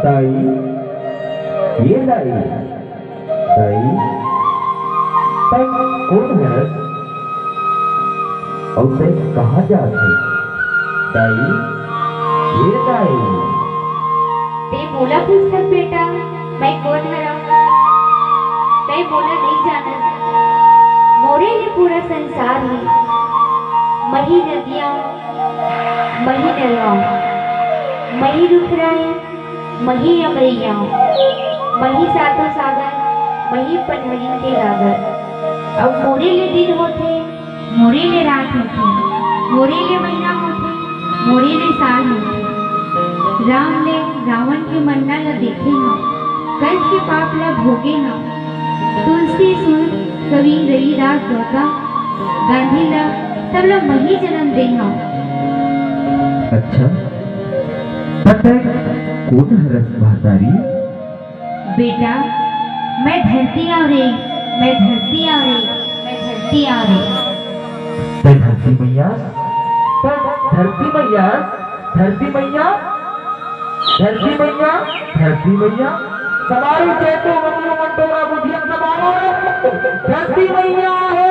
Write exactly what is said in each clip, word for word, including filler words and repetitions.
दाई, ए दाई, दाई, तैं कोन हरस? अउ तैं कहाँ जात हस? दाई, ए दाई। तैं मोला पूछथस बेटा, मैं कोन हरंव? तैं मोला नइ जानस। मोरे ले पूरा संसार हे। मही नदिया, मही नरवा, मही रुख राई, मही अमरइया, मही सातो सागर, मही पनहरी के गागर। अब मोरे ले दिन होथे, मोरे ले रात होथे, मोरे ले महीना होथे, मोरे ले साल होथे। राम ले रावण के मरना ल देखे हंव, कंस के पाप ल भोगे हंव, तुलसी सुर कवि रविदास गौतम गांधी ल सब ल मही जन्म दे हंव। अच्छा, त तैं कोन हरस महतारी? बेटा, मैं धरती आंव रे, मैं धरती आंव रे, मैं धरती आंव रे। तैं धरती मइया, तैं धरती मइया, धरती मइया, धरती मइया, धरती मइया। समारू चेतू, ममलू, मंटोरा, बुधिया, समारू रे, धरती मइया हे।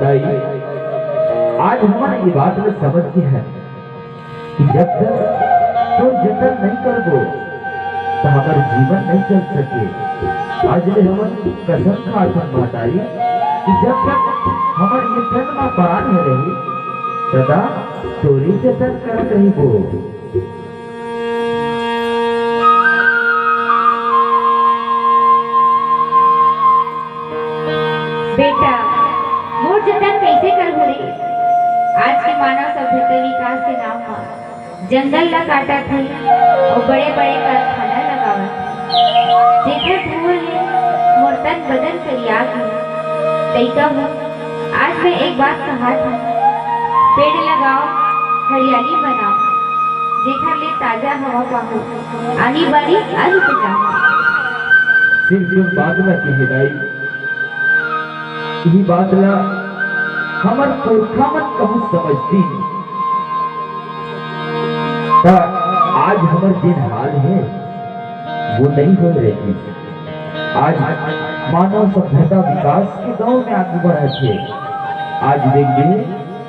दाई, आज हमन ये बात ल समझ गे हन कि जब तक तोर जतन नइ करबो, त हमर जीवन नइ चल सके। आज ले हमन कसम खाथन महतारी, जब तक हमर ये तन म प्राण ह रही, सदा तोरे जतन करत रहिबो। बेटा, मोर जतन कइसे करहूँ रे? आज के मानव सभ्यता विकास के नाम म जंगल ला काटत हे अउ बड़े-बड़े कारखाना लगावत हे, जेकर धुआं ले मोर तन बदन करिया गे। लइका हो, आज मैं एक बात कहत हूँ, पेड़ लगाओ, हरियाली बनाओ, जेकर ले ताजा हवा पाहू, आनी बानी अन्न उपजाहू। सिर्फ बात न कहे दाई, इही बात ला हमर पुरखा मन कहूँ समझती, त आज हमर जेन हाल हे, वो नइ होय रहिस। आज मानव सभ्यता विकास के दौर में आगू बढ़त हे। आज देखबे,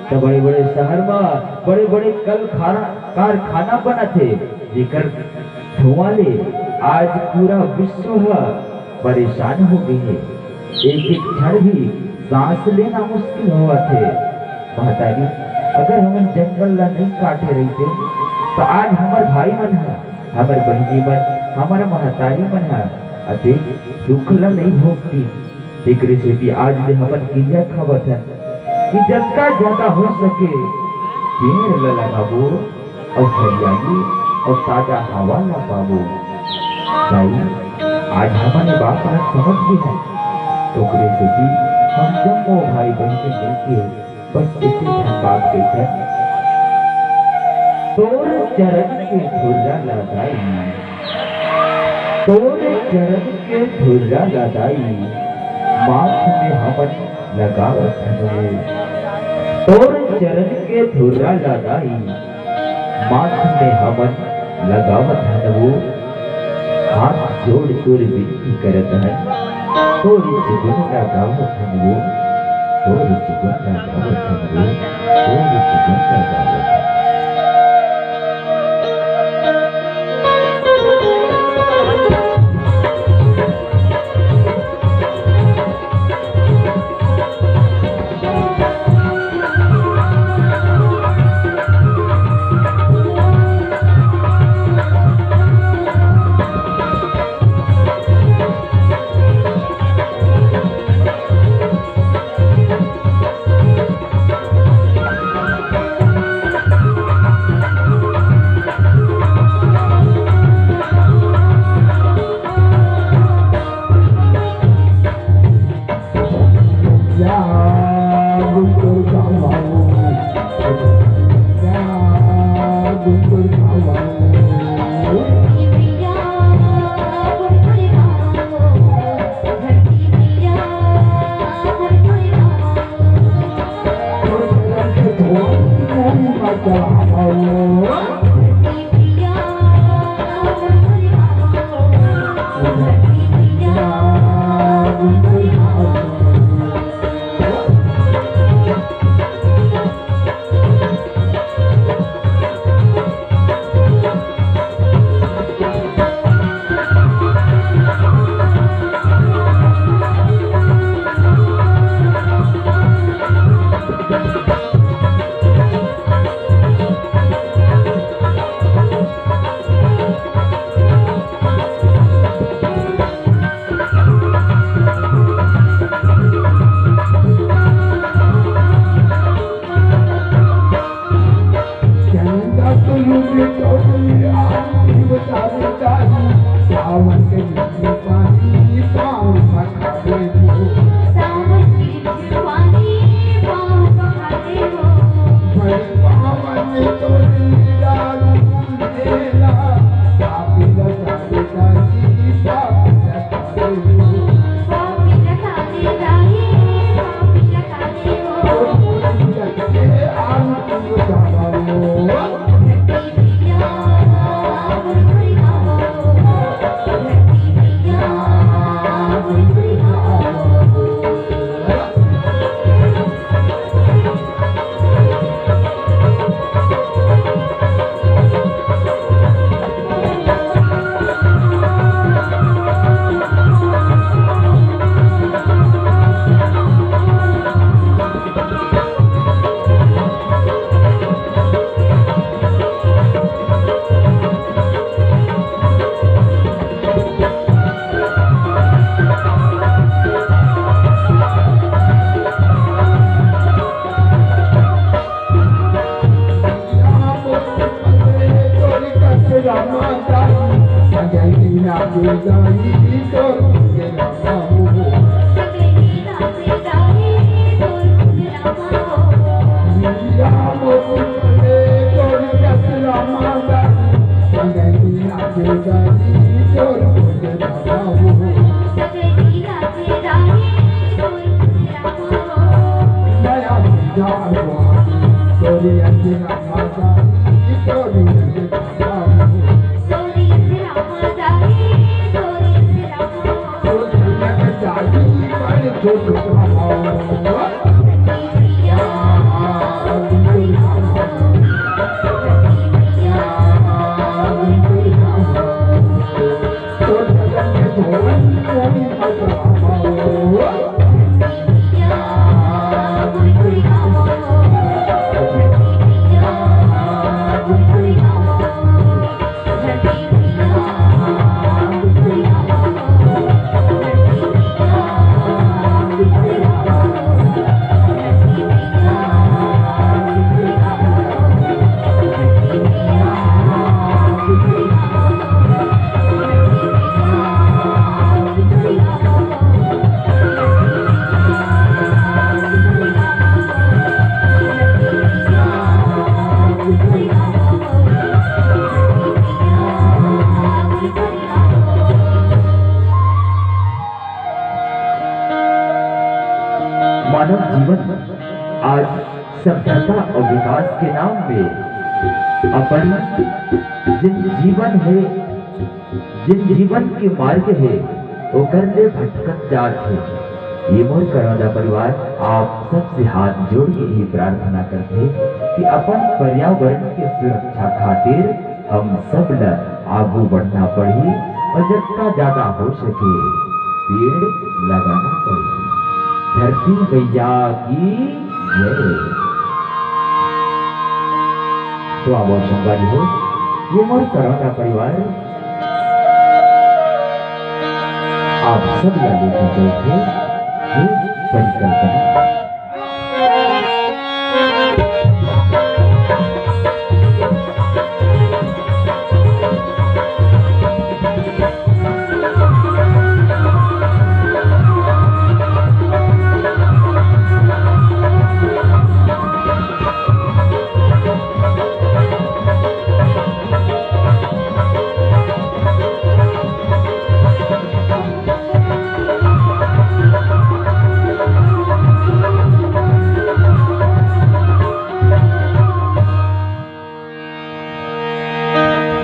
त बड़े-बड़े शहर म बड़े-बड़े कल खाना, कारखाना बनत हे, जेकर धुआं ले आज पूरा विश्व ह परेशान हो गे हे। एक-एक क्षण भी सांस लेना मुश्किल होवत हे। महतारी, अगर हमन जंगल ला नइ काटे रहिते, त आज हमर भाई मन ह, हमर बहिनी मन, हमर महतारी मन ह अतेक दुख ला नइ भोगती। एकरे सेती आज ले हमन किरिया खावत हन कि जतका जादा हो सके पेड़ ल लगाबो अउ हरियाली अउ ताजा हवा ल पाबो। दाई, आज हमन ए बात ल समझ गे हन, ओकरे सेती हम जम्मो भाई बहिनी मिलके बस एके ठन बात कहिथन, तोर चरण के धुर्रा ल दाई, तोर चरण के धुर्रा ल दाई, माथ में हमन लगावत हन वो। तोर चरण के धुर्रा ल दाई, माथ में हमन लगावत हन वो। हाथ जोड़ तोर विनती करत हन, तोर गुण ल गावत हन वो, तोर गुण ल गावत हन वो, तोर गुण ल गावत हन। मानव जीवन आज सभ्यता अउ विकास के नाम में अपन जिन जीवन हे, जिन जीवन के मार्ग हे, ओकर ले भटकत जात हे। ये मोर करौंदा परिवार आप सबसे हाथ जोड़ के ही प्रार्थना करथे कि अपन पर्यावरण के सुरक्षा खातिर हम सब ल आगू बढ़ना पड़ही अउ जतका ज्यादा हो सके पेड़ लगाना पड़ही। धरती मैया की जय। तो आबो संगवारी हो, ये मोर करौंदा परिवार आप सब ला लेके चलथे